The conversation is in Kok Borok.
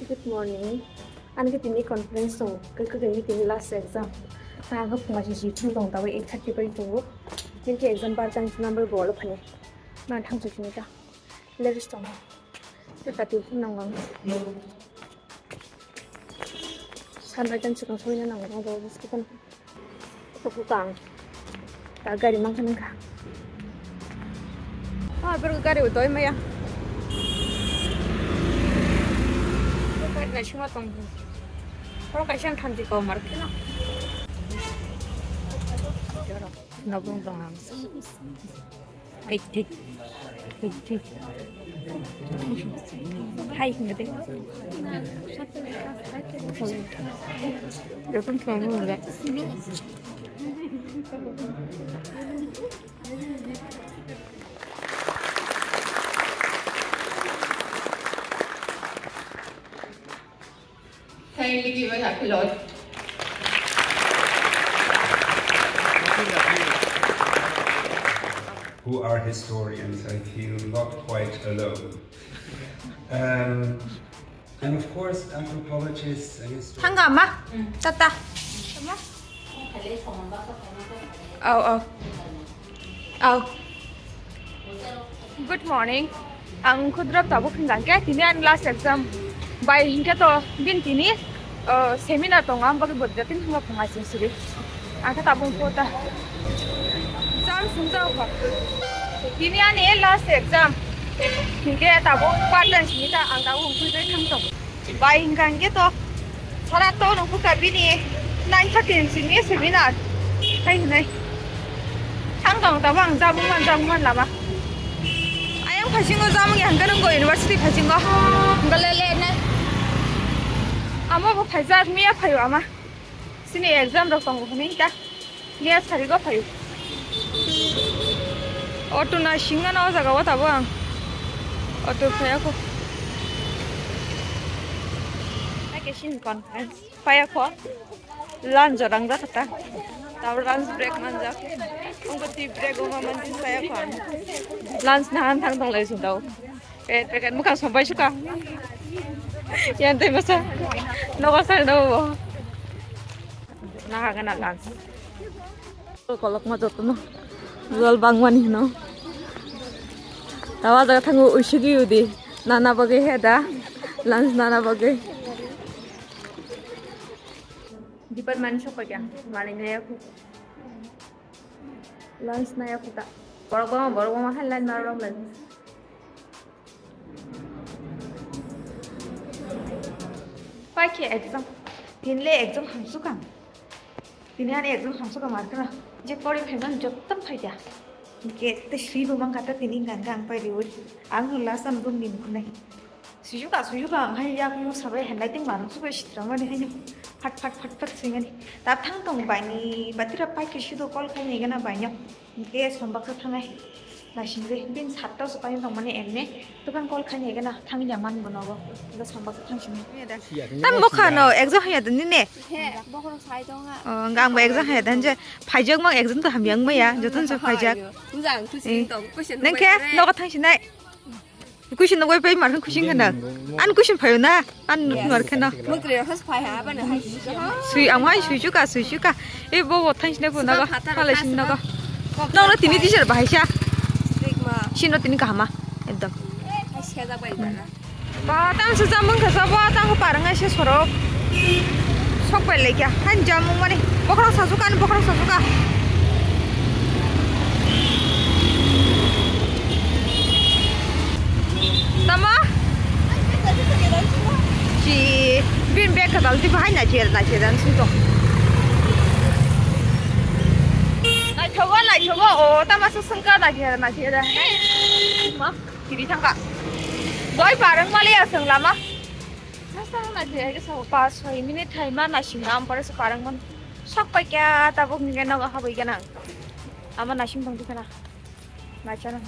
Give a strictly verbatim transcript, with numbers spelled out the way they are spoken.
Good morning. Ani ke tini conference tongo, ke ke tini tini last exam. Ta ang phunga si si thung tong tawi eight thirty bai tongo. Tini ke exam bar tang number bol phani. Ma thang chu chini ta. Levis tongo. Te ta ti phun nang nang. San bai tang chukang soi nang nang nang bol bus ke tan. Bukang. Ta gari mang kha nang kha. Ah, beruk gari utoi maya. Gari na sima tong. Oro kaisa thamchi ko mar khe na. Nabung tong ang. Thik, thik. Thik, thik. Hai, nggak deh. Joto thwngmung rwgwk. Thank you, Jivan Apilot. Who are historians, I feel not quite alone. Um, and of course, anthropologists and historians. Thangga ma? Tata. Au, au. Au. Good morning. Ang khudra tabuk hinjang ke tini ani last exam. Bai hinke to bin tini, uh, seminar tongo, ang bagwi bodja tin hwnba phunga sing siri. Ang khe tabuk kota. Jam sung jao kho. Tini ani last exam. Hinke tabuk part time sini ta ang tabuk hungkui bai thang tong. Bai hingka hingke to sara to nung khuka bini nine thirty ni simi seminar. Hai hinai. Thang tong tabo ang jamung man jamung man lama. Ayang phasingo jamung ya hingke nungko university phasingo. Hingke le le ne. Amo bo phaijak miya phayo ama. Sini exam rok tongo hwnwi ta. Miya sarigo phayo. Auto na singna o jaga o tabo ang. Auto phaya ko. Ake sini conference. Phaya ko. Lunch jorang ja kata. Tabo lunch break manjak. Ongko tea break o ma manjin phaya ko ang. Lunch na han thang tong lai sung tao. Pet peket mukhang sompai suka. Yan tei masa. Nogo sar no bo. Na ha gana lunch. Kolok ma joto no. Jol bangmani no. Tawa jaga thangu uisigi udi. Nana bagwi heda. Lunch nana bagwi. Department sok kya? Mani ne aku. Lunch na aku ta. Borok bama borok bama hai line mar rok lai. Pai khe exam. Tinle exam hamsukang. Tini ani exam hamsukang markna. Je pori phaiman jottam phaida. Ke te sri bo mang kata tini ganga ang pai riwi. Ang last am room ni muknai. Sujuka sujuka ang hai yak mo sabai handai ting marung subai sitra mani hai. Phat phat phat phat singani. Tap thang tong bani batira pai khe sudo call khai ni gana bani. Hingke sombaksa thangnai. Naisingre, bin satta se paiyung tongmani emne. Dokan call khaini ekena thangya man bono bo. Hingke sombaksa thangsini. Tam bokha no, exam haya dini ne? He, bokhorok sai tonga. Oh, hingke ang bo exam haya dan je. Phaijak mang exam to hamyang maya, joton se phaijak. Mujang, tusi tong, question. Nengke, nogo thangsinai. Kuisin nugui pai markhe kuisin khana. An kuisin phayo na. An nugui markhe na. Mukri rok phai ha bana hai. Sui ang hai sui chuka sui chuka. E bo bo thangsine bo nago. Phalai sin nago. Nong na tini teacher bahai sa. Sino tini kahama. Ekdom. Ba tang se jamung kha sa ba tang parang ai se sorok. Sok pai laikya. Han jamung mani. Bokhorok sajuka, bokhorok sajuka. Tama? Si bin bag kadal ti bahai na jer na jer dan suto. Naithogo, naithogo. O, tama se sengka na jer na jer. Ma, kiri thangka. Boi parang mali aseng lama. Nasta na je ke sa pa soi minute thai ma na sing am pare se parang man. Sok pai kya tabuk ni ke nogo habai ganang. Ama na sing tong dikana. Na chana.